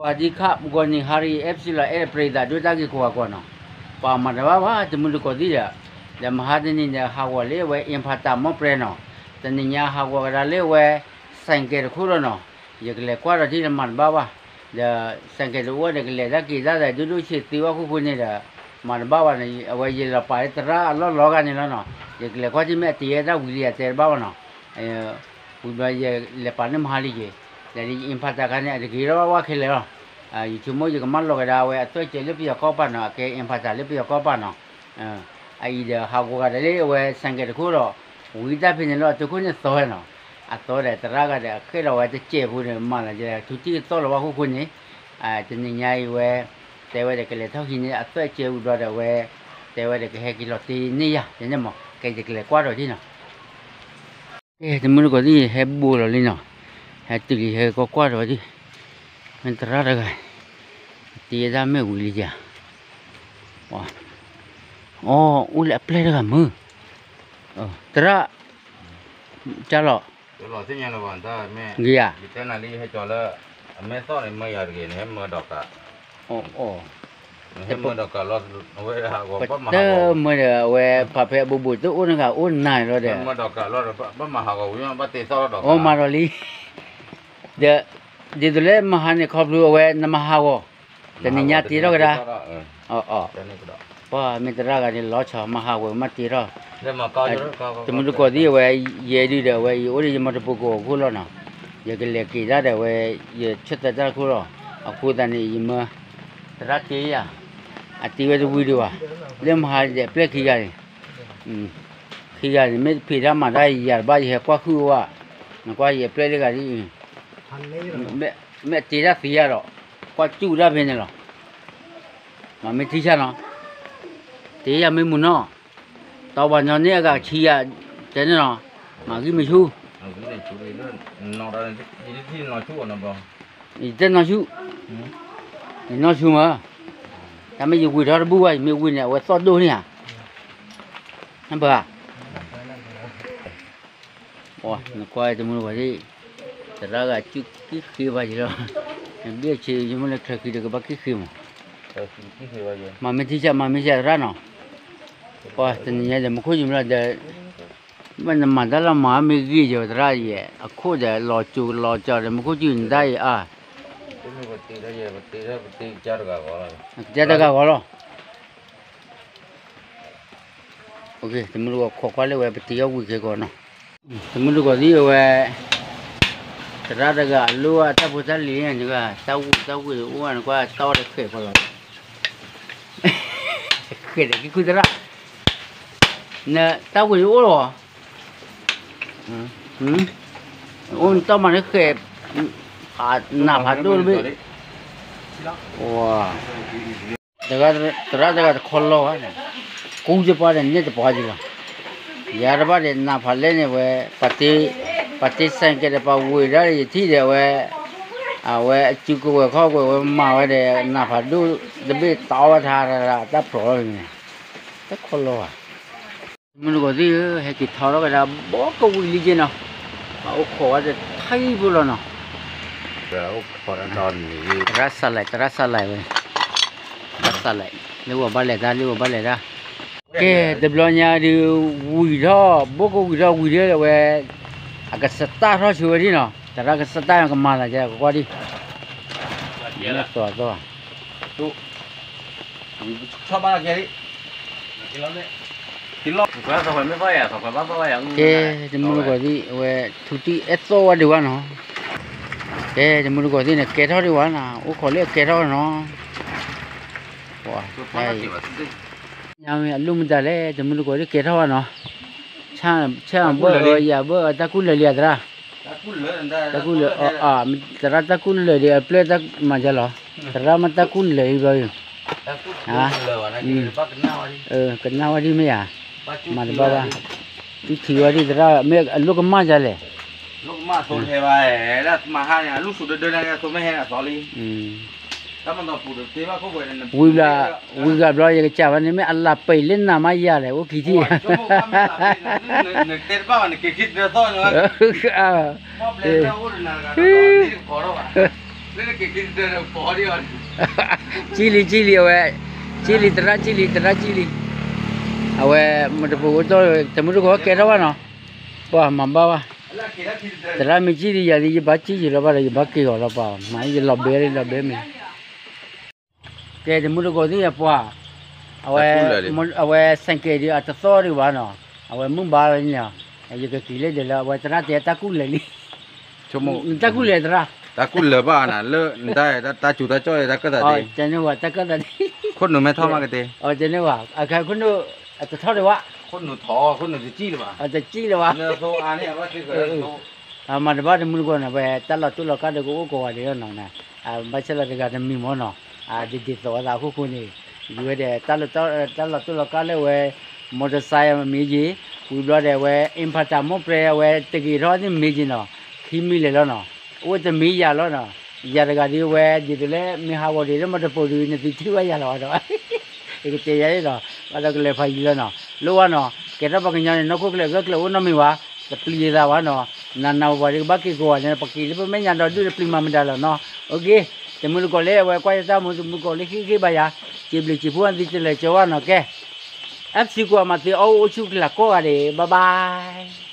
စဝၤဒံခး ဂီၤနံၤဟါရံၤ အဲၣ်ပစံလီၤ အဲၣ်ပရံသးဒိၣ်တၢ်ဂ့ၤကိးဂၤကိးနီၤ, ပှၤမၤတဘၣ်ဘၣ် တမုၢ်တကိးသံၣ်ဒီး, ဒီးမဟါတနံၤဒီး ဟးဂီၤလၢအဝဲ အ့ဖးတၢ်မီၢ်ပြဲနီၤ, တနံၤညါဟးဂီၤကဒါလၢအဝဲ စဲးကဲးတခိၣ်ဒီးနီၤ, ယကလဲၤကွၢ်ဒီးထံၣ်ဒီးမၤတဘၣ်ဘၣ်, ဒီးစဲးကဲးတအိၣ်ဒီးကလဲၤတၢ်က့ၤတၢ်ဒီး ဒိၣ်ဒိၣ်ဆံးသ့ဝဲခိၣ်ဃိန့ၣ်ဒီး, မၤတဘၣ်ဘၣ်န့ၣ် အဝဲယလဲၤပာ်လၢသရၣ်အလီၢ်လီၤဂၤန့ၣ်လီၤနီၤ, ယကလဲၤကွၢ်ထံၣ်မ့ၢ်အတ့တၢ်ဝံၤလံယတဲတဘၣ်ဘၣ်နီၤ ဝံၤဘျီယလဲၤပာ်န့ၢ်မဟါလံက့ၤ, ဒီးယအ့ဖးတၢ်ခါန့ၣ် အတဂ့ၤထီၣ်ဘၣ်ဝဲခဲလၢာ်လီၤ, ယဆိကမိၣ်ယကမၢလီၤကဒါအဝဲအသွဲၣ်စဲးလၢပယီၤကီၢ်ပၤနီၤ အကဲအ့ဖးတၢ်လၢပယီၤကီၢ်ပၤနီၤ, အအံၤဒီးဟးဂီၤဂၤဒီးလၢအဝဲ စဲးကဲးတခိၣ်ဒီး, ဝံတၢ်ဖဲန့ၣ်လီၤအသုးခိၣ်န့ၣ်သီဝဲနီၤ, အသီဒီးသရၣ်ဂၤဒီးအဃဲလီၤဝဲတစဲးဖိန့ၣ် မၤလီၤယဲ ထူတံၢ်ကသီၣ်လီၤဝဲခိၣ်ဃိန့ၣ်, တနံၤညါအံၤဝဲ, တဲဝဲဒီးကလဲၤထီၣ်ဟံးန့ၢ်အသွဲၣ်စဲးဝံၤဘျီဒီးဝဲ, တဲဝဲဒီးကဟဲက့ၤလီၤတ့န့ၢ်ယၤ ယန့ၣ်မး ကဲယကလဲၤကွၢ်ဒီးဒ်နီၤ ကဲ တမုၢ်တကိးသံၣ် ဟဲဘိလီၤလံနီၤ, ဟဲတုၤလံဟဲကီၢ်ကွၢ်ဒီးဒ်, မ့ၢ်သရၣ်တဂၤ, တ့ဒၣ်မ့ၢ်ဝံၤလံယၤ, အီ, အိၣ်လၢအပျဲၢ်တဂၤမုၢ်, သရၣ်, ကၢ်လီၤ, ဂ့ၤဧါ, ပတမၢဒီးအဝဲ ပှၤဖဲအဘူးဘူးတအိၣ်န့ၣ်ဂၤအိၣ်နၤလီၤဒီး, အီမၤဒီးလံ, ဒီး, ဒ်သိးလၢမဟါန့ၣ်ခီဖျိအဝဲနမၤဟးဂီၤ, တနံၤညါတ့ထီၣ်ကဒါ, အီ, ပှၤမ့ၢ်သရၣ်ဂၤန့ၣ်လီၤဆီမၤဟးဂီၤမးတ့ထီၣ်, တမုၢ်တကိးသံၣ်အဝဲ, ယဲဒုဒီးအဝဲအံၤအိၣ်ဒီးယမၤတပူၤကအိၣ်ခိၣ်လီၤနီၤ, ယကလဲၤက့ၤတၢ်ဒီးအဝဲ, ယဆၢထၢၣ်တၢ်ခိၣ်လီၤ, အဃိသတးန့ၣ် ယမၢ, သရၣ်တ့ယၤ, အတ့ဝဲတဝံၤဒံးဘၣ်, လၢမဟါယပျဲၢ်ခံဂၤန့ၣ် ခံဂၤန့ၣ် မ့ၢ်တဖံးတၢ်မၤတၢ်ယၤတဘၣ် ယဟဲကွၢ်ဃုာ်ဝဲ, နကွၢ်ယပျဲၢ်လၢဂၤဒ်အံၤ, မ့ၢ်တ့တၢ်သံယၤဒီး, ကွၢ်စူၣ်တၢ်ဖဲန့ၣ်လီၤ, မ့မ့ၢ်ထံဆၣ်နီၤ, တ့ယၤမ့ၢ်မုၢ်နီၤ, တီပှၤညီန့ၢ်အဂၤဆံယၤ, တဲန့ၣ်နီၤ, မၤဂံၢ်မ့ၢ်ဆူၣ် ယတနီၢ်ဆူၣ်, ယနီၢ်ဆူၣ်မး, တၢ်မ့ၢ်ယဝံၤထီၣ်တဘူၣ်ဘၣ် ယမ့ၢ်ဝံၤန့ၣ် အဝဲသီၣ်ဒိၣ်န့ၣ်ဧါ, နပှၤ, နကွၢ်တမုၢ်တကိးသ့ၣ်, သရၣ်ဂၤစုၣ်ကံၣ်ဃ့ဘၣ်ယၤလီၤ, နဘ့ၣ်ဆ့ယမ့ၢ်လၢချၢခံဒီးကဘၣ်ကံၣ်ဃ့မး, မၤမ့ၢ်ထံဆၣ် မၤမ့ၢ်ဆၣ်သရၣ်နီၤ, ပှၤတနံၤညါဒီး မူခိၣ်ယံၤမလီၤဒီး မ့ၢ်နမၤတၢ်လၢမၤမ့ၢ်ဂ့ၤယၤသရၣ်ယဲ, အခိၣ်ဒီးလီၤစိၤလီၤကီၤဒီး မူခိၣ်စုနဒါအံၤအါ, ကစၢ်တဂၤဂီၤလီၤ, တမုၢ်တကိးခိးကွၢ်လၢဝဲ ပတ့အီၣ်ဝံၤက့ၤကီးနီၤ, တမုၢ်တကိးသံအဝဲ, သရၣ်တဂၤအလိၣ်အတၢ်ဖိတၢ်လံၤန့ၣ် တၢ်ဝံၤတၢ်ဝံၤအိၣ်နကွၢ်တၢ်အီၣ်တဃဲးကီးလီၤ ဃဲးဒီးကံၢ်ခုၣ်သရၣ်, နတၢ်ဝံၤအိၣ်လီၤ, အိၣ်နတၢ်မၤန့ၣ်ဃဲး, နးဖးဒိၣ်တဘ့ၣ်, သရၣ်တဂၤတခီလီၤဘၣ်, ကူတပှၢ်ဒီးန့ၢ်တပှၢ်က့ၤလီၤ, ယၤတဘၣ်ဒီးနးဖးလဲၣ်န့ၣ်ဝဲ, ပှၤတ့စဲးကဲးဒီးပှၤဝံၤဒၣ်ဒီးယထံၣ်ဒီးဝဲ, အဝဲအစုကဝဲၤခီၣ်ကဝဲၤဝဲမၤဝဲဒီး နးဖးဒိၣ်တဘ့ၣ်တီဝဲထါ တၢ်ဖျိးလီၤန့ၣ်, တခီလီၤဘၣ် မုၢ်တကိးသ့ၣ်ဧၢ, ဟဲက့ၤထီထီၣ်ကဒါ ဘီကဝံၤလံက့နီၤ, ပအိၣ်ခိးဝဲတထံဖိလီၤနီၤ, သရၣ်စးလဲး သရၣ်စးလဲးဝဲ, သရၣ်စးလဲး လၢဝဲဘၣ်လဲၤတၢ် လၢဝဲဘၣ်လဲၤတၢ်, ကဲ တဘျီညါဒုး ဝံၤထီၣ် ဘီကဝံၤထီၣ်ဝံၤဒၣ်ဝဲ, အကစတၢ်ထီၣ်ဆိဝဲဒၣ်နီၤ, သရၣ်ကစတၢ်ကမၤသးကကွၢ်ဒၣ်, မ့ၢ်သီသီ ကဲ တမုၢ်တကိးသ့ၣ် အဝဲ ထူတံၢ်အဲၣ်သီၣ်ဝဲဒံးဝဲနီၤ, ကဲ တမုၢ်တကိးသ့ၣ်န့ၣ် ကဲထီၣ်ဒံးဝဲနီၤ, အိၣ်ခိးလၢအကဲထီၣ်နီၤ, ညါမ့ၢ်အလိၣ်မတၤလဲၣ် တမုၢ်တကိးသ့ၣ်ကဲထီၣ်ဝဲနီၤ, ဆၣ်ဘၣ်အၢယၤဘၣ်အၢ တၢ်ကူၣ်လၢာ်လံဧါသရၣ်, တၢ်ကူၣ်လၢာ်, သရၣ်တၢ်ကူၣ်လၢာ်ဒီး အပျဲၢ်တၢ်မၤယၤလီၤ, သရၣ်မ့ၢ်တၢ်ကူၣ်လၢာ်အံၤဘျီအံၤ ကနၣ်ဝဲဒ်မ့ၢ်ဧါ, မၤတဘၣ်ဘၣ်, သုထံၣ်ဝဲဒ်သရၣ် မ့ၢ်အလိၣ်ကမၣ်ယၤလဲၣ်, ဝံၤဘျီ ဝံၤဂၤဘျီ ယကစၢ်ဘၣ်န့ၣ် မ့ၢ်အလၤပံာ်လၢနၤမးယၤလဲၣ် အိၣ်ခံထံၣ်ဧါ တဲတဘၣ်ဘၣ်န့ၣ် က့ၤခံတသီၣ်န့ၣ်, မ့ၢ်ဘျဲၣ်လၢအိၣ်ဒီးနၤတဂၤဒီး တဘၣ် ကံလံ ကံလံ အဝဲ, ကံလံ သရၣ်ကံလံ သရၣ်ကံလံ, အဝဲ မတပူၤအိၣ်တီၢ် တမုၢ်တကိးကဲထီၣ်ဘၣ်နီၤ, ပှၤမၤဘၣ်ဘၣ်, သရၣ်မ့ၢ်ကံဒံးယၤဒ် ယဘၣ်ကံယံာ်လီၤဘၣ်ဒီး ယဘၣ်က့ၤအီၤလီၤပှၤ, မ့ၢ်ယလီၤဘဲလီၤဘဲမ့ၢ် ကဲ တမုၢ်တကိးသ့ၣ်ယပှၤ, အဝဲ, အဝဲ ဆိုင်ကယ် ဒ်အတသီၣ်ဒံးဘၣ်နီၤ, အဝဲမုၢ်ဘါလီၤန့ၣ်, ယကက့ၤလၢဒဲးလၢ အဝဲသရၣ်တဲတၢ်ကူၣ်လဲၤလံ, တၢ်ကူၣ်လဲၤသရၣ်, တၢ်ကူၣ်လဲၤဘၣ်နၤ လၢနတၢ် တၢ်စူၤတၢ်ကၠီၣ် တၢ်ကၢၣ်သးဒ့, တၢ်ကၢၣ်သးဒ့, ခိၣ်နူာ်မဲထီၣ်မးကတ့, တန့ၢ်ဘၣ်, အခဲခိၣ်နူာ်, တထီၣ်ဒံးဘၣ်, ခိၣ်နူာ်ထီၣ် ခိၣ်နူာ်တစံၣ်လၢၤဘၣ်, တစံၣ်လၢၤဘၣ် မၤတဘၣ်တမုၢ်တကိးန့ၣ် ဝဲတၢ်လီၤတိၢ်လီၤကါဒီးကအိၣ်ကိးဂၤဒဲးလီၤနီၤ, ဘၣ်ဆၣ်လီၤတဂၤတမံၤမ့ၢ်နီၤ, ဒ်ဒ်သိးအသးအခိၣ်ဃိန့ၣ်, ယဝဲဒၣ် တၢ်လီၤတိၢ်လီၤကါလၢဝဲ, မီၢ်တစါမ့ၢ်ယ့ၢ်, ဝံၤဘျီဒဲးဝဲ အ့ၣ်ဖးတၢ်မိၢ်ပြဲအဝဲတဂ့ၤထီၣ်န့ၣ်မ့ၢ်ယ့ၢ်နီၤ, ခံမံၤလဲၣ်လီၤနီၤ, အိၣ်တမံၤယၤလီၤနီၤ, ယၤတဂၤဒ်ဝဲ ဒ်သိးလၢမ့ၢ်ဟးဂီၤဒံးလၢမီၢ်တပိၤဒံး နသုထံၣ်ဘၣ်ယၤလီၤဒီး ယကတဲယၤလီၤ, ဘၣ်ဒီးကလဲၤဖးယံၤလီၤနီၤ, လိၣ်ဘၣ်နီၤ, ကဲထီၣ်ပှၤကညီန့ၣ် နီၢ်ခိၣ်ကျၢၢ်အဂၢၢ်ကျၢၢ်အိၣ်နီတမံၤဘၣ်, တပျံၤသးဘၣ်နီၤ, နးနးဝဲပှၤဒ်ကဘၣ်က့ၤကိးဂၤန့ၣ် ပက့ၤလၢပမဲာ်ညါဒီးဒုၣ်တပျံၤမၤမတၤလီၤနီၤ, တမုၢ်တကိးလၢအဝဲကွၢ်ယတၢ်မူ တမုၢ်တကိးလၢဟ့ၣ်ဂံၢ်ဘါယၤ, စံးဘျုးစံးဖှိၣ်သုတလၢာ်ကၠီဘၣ်နီၤကဲ, အဲၣ်စံကိးမၤသ့အီၣ်အိၣ်ဆူၣ်ကလာ်ကိးဂၤဒဲး bye bye